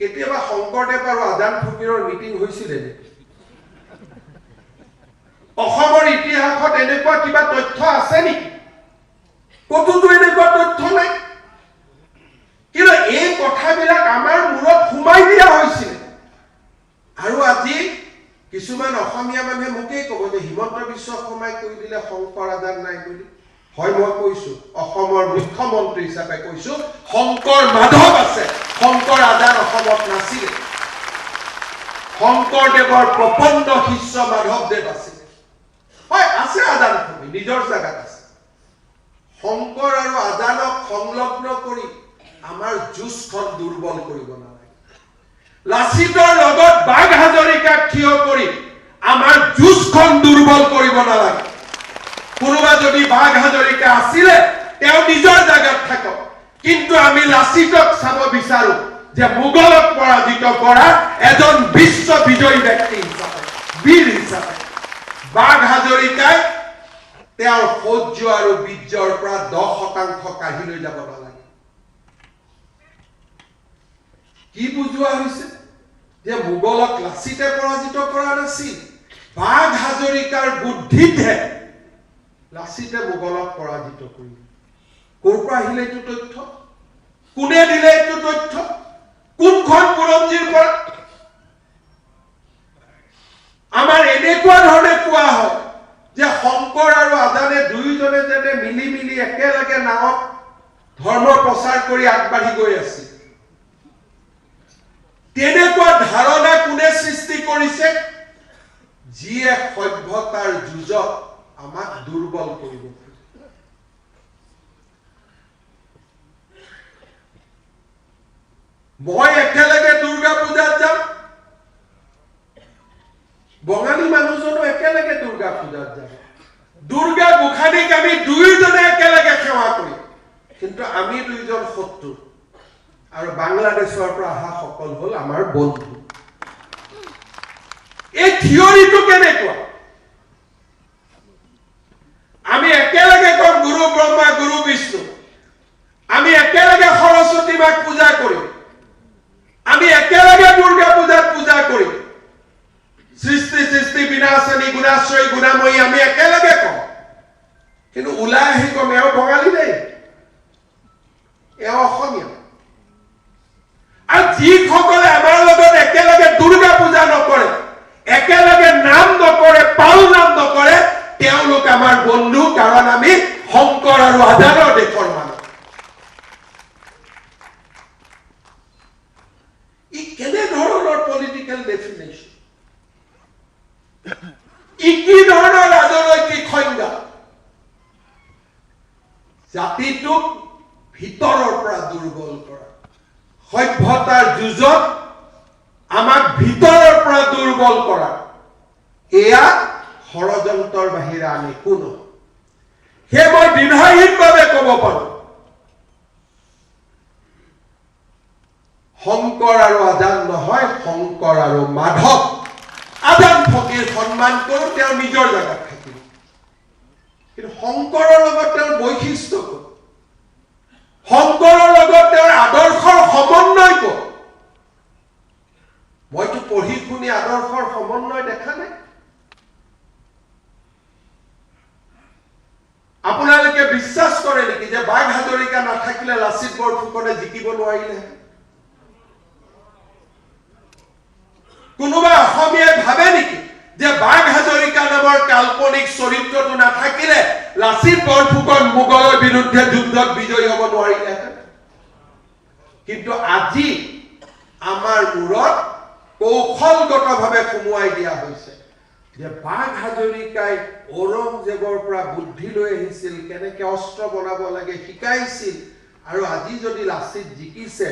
কেতিয়াবা শংকৰদেৱ আৰু আজান ফকীৰৰ মিটিং হৈছিলে নেকি? অসমৰ ইতিহাসত এনেকুৱা কিবা তথ্য আছে নেকি? ক'তোতো এনেকুৱা তথ্য নাই। কিন্তু এই কথাবিলাক আমাৰ মূৰত সোমাই দিয়া হৈছিলে। আৰু আজি কিছুমান অসমীয়া মানুহে মোকেই ক'ব যে হিমন্ত বিশ্ব শৰ্মাই কৈ দিলে শংকৰ আজান নাই বুলি। হয়, মই কৈছো, অসমৰ মুখ্যমন্ত্ৰী হিচাপে কৈছো, শংকৰ মাধৱ আছে, শংকৰ আজান অসমত নাছিলে। শংকৰদেৱৰ প্ৰপন্ন শিষ্য মাধৱদেৱ আছিলে। হয়, আছে আজান ফকীৰ, নিজৰ জাগাত আছে। শংকৰ আৰু আজানক সংলগ্ন কৰি আমাৰ যুঁজখন দুৰ্বল কৰিব নালাগে। লাচিতৰ লগত বাঘ হাজৰিকাক থিয় কৰি আমাৰ যুঁজখন দুৰ্বল কৰিব নালাগে। কোনোবা যদি বাঘ হাজৰিকা আছিলে, তেওঁ নিজৰ জাগাত থাকক, কিন্তু আমি লাচিতক চাব বিচাৰো যে মোগলক পৰাজিত কৰা এজন বিশ্ব বিজয়ী ব্যক্তি হিচাপে, বীৰ হিচাপে। বাঘ হাজৰিকাই তেওঁৰ শৌৰ্য আৰু বীৰ্যৰ পৰা 10% কাঢ়ি লৈ যাব নালাগে। কি বুজোৱা হৈছে যে মোগলক লাচিতে পৰাজিত কৰা নাছিল, বাঘ হাজৰিকাৰ বুদ্ধিতহে লাচিতে মোগলক পৰাজিত কৰিলে। ক'ৰ পৰা আহিলে এইটো তথ্য? কোনে দিলে এইটো তথ্য? কোনখন বুৰঞ্জীৰ পৰা? আমাৰ এনেকুৱা ধৰণে কোৱা হয় যে শংকৰ আৰু আজানে দুয়োজনে যেনে মিলি মিলি একেলগে নাৱত ধৰ্ম প্ৰচাৰ কৰি আগবাঢ়ি গৈ আছিল, তেনেকুৱা ধাৰণা কোনে সৃষ্টি কৰিছে? যিয়ে সভ্যতাৰ যুঁজত আমাক দুৰ্বল কৰিব খোজে। মই একেলগে দুৰ্গা পূজাত যাম, বঙালী মানুহজনো একেলগে দুৰ্গা পূজাত যাব, দুৰ্গা গোসানীক আমি দুয়োজনে একেলগে সেৱা কৰিম, কিন্তু আমি দুইজন শত্ৰু আৰু বাংলাদেশৰ পৰা অহা সকল হ'ল আমাৰ বন্ধু। এই থিয়ৰিটো কেনেকুৱা? আমি একেলগে কম গুৰু ব্ৰহ্মা গুৰু বিষ্ণু, আমি একেলগে সৰস্বতী মাক পূজা কৰিম, আমি একেলগে দুৰ্গা পূজাত পূজা কৰিম, সৃষ্টি সৃষ্টি বিনাশনী গুণাশ্ৰয়ী গুণাময়ী আমি একেলগে কম, কিন্তু ওলাই আহি কম এওঁ বঙালী দেই, এওঁ অসমীয়া। আৰু যিসকলে আমাৰ লগত একেলগে দুৰ্গা পূজা নকৰে, একেলগে নাম নকৰে, পাল নাম নকৰে, তেওঁলোক আমাৰ বন্ধু, কাৰণ আমি শংকৰ আৰু আজানৰ দেশৰ মানুহ। ই কেনেধৰণৰ পলিটিকেল ডেফিনেশ্যন? ই কি ধৰণৰ ৰাজনৈতিক সংজ্ঞা? জাতিটোক ভিতৰৰ পৰা দুৰ্বল কৰা, সভ্যতাৰ যুঁজত আমাক ভিতৰৰ পৰা দুৰ্বল কৰা, এয়া ষড়যন্ত্ৰৰ বাহিৰে আন একো নহয়। সেয়ে মই দ্বিধাহীনভাৱে ক'ব পাৰো, শংকৰ আৰু আজান নহয়, শংকৰ আৰু মাধৱ। আজান ফকীৰ সন্মান কৰো, তেওঁ নিজৰ জাগাত থাকিব, কিন্তু শংকৰৰ লগত তেওঁৰ বৈশিষ্ট্য ক'ত? শংকৰৰ লগত তেওঁৰ আদৰ্শৰ সমন্বয় ক'ত? মইতো পঢ়ি শুনি আদৰ্শৰ সমন্বয় দেখা নাই। আপোনালোকে বিশ্বাস কৰে নেকি যে বাঘ হাজৰিকা নাথাকিলে লাচিত বৰফুকনে জিকিব নোৱাৰিলেহেঁতেন? কোনোবা অসমীয়াই ভাবে নেকি যে বাঘ হাজৰিকা নামৰ কাল্পনিক চৰিত্ৰটো নাথাকিলে লাচিত বৰফুকন মোগলৰ বিৰুদ্ধে যুদ্ধত বিজয়ী হ'ব নোৱাৰিলেহেঁতেন? কিন্তু আজি আমাৰ মূৰত কৌশলগতভাৱে সোমোৱাই দিয়া হৈছে যে বাঘ হাজৰিকাই ঔৰংজেবৰ পৰা বুদ্ধি লৈ আহিছিল, কেনেকে অস্ত্ৰ বনাব লাগে শিকাইছিল, আৰু আজি যদি লাচিত জিকিছে,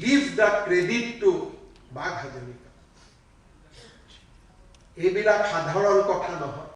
give the credit to Bagh Hazarika. এইবিলাক সাধাৰণ কথা নহয়।